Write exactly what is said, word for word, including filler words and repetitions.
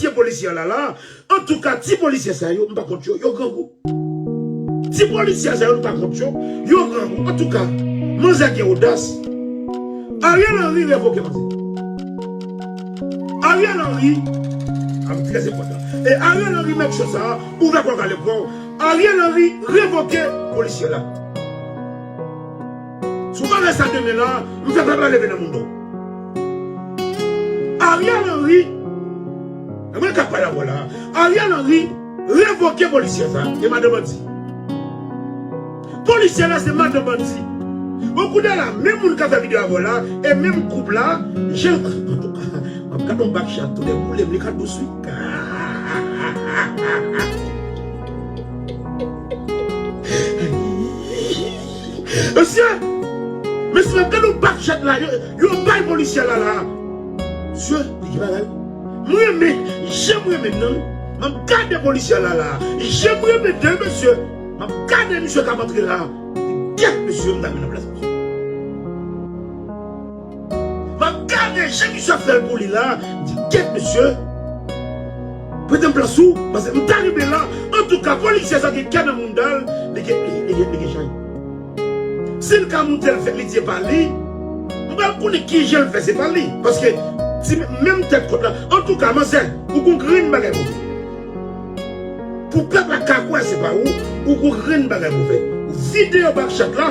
Ke polisye la la. Antouka, ti polisye sa yo, m pa kont yo, yo grangou. Ti polisye sa yo, m pa kont yo, yo grangou. Antouka, manzè gen odas. Ariel Henry revoke manzè. Ariel Henry, a trè enpòtan. E Ariel Henry, mèt cho sa, ouvè kò w, gade kò w. Ariel Henry revoke polisye la. Si w pa fè sa demen la, m fè pèp la leve nan mouda w. Ariel Henry, e mwen k ap pale avè w la. Ariel Henry revoke polisye sa, e madan bandi. Polisye la se madan bandi. Bon, kounye a la, menm moun k ap fè videyo avè w la, e menm koup la, jan, antouka, m ap gade yon bak chat tou, lè boule m, li ka dous wi. Mesye, mesye, gade yon bak chat la, yo, yo bay polisye la la. Mesye, li gen bagay. M renmen, jan m renmen nan, m ap gade polisye la la. Jan m renmen de mesye, m ap gade misye k ap antre la. Gèt mesye, m ta vin nan plas misye. M ap gade jan misye ap fè l pou li la. M di, gèt mesye. Prete m plas ou, paske m ta rive la. Antouka, polisye sa gen kè nan mounda l, li gen, li, li gen, li gen chay. Si l ka moute l fè li di e pa li, m pral konnen kijan l fè se pa li. Paske, ti menm tèt kòt la. Antouka, manzè, ou gon grenn bagay pou fè. Pou pèp la ka kwè se pa ou, ou gon grenn bagay pou fè. Videyo bak chat la.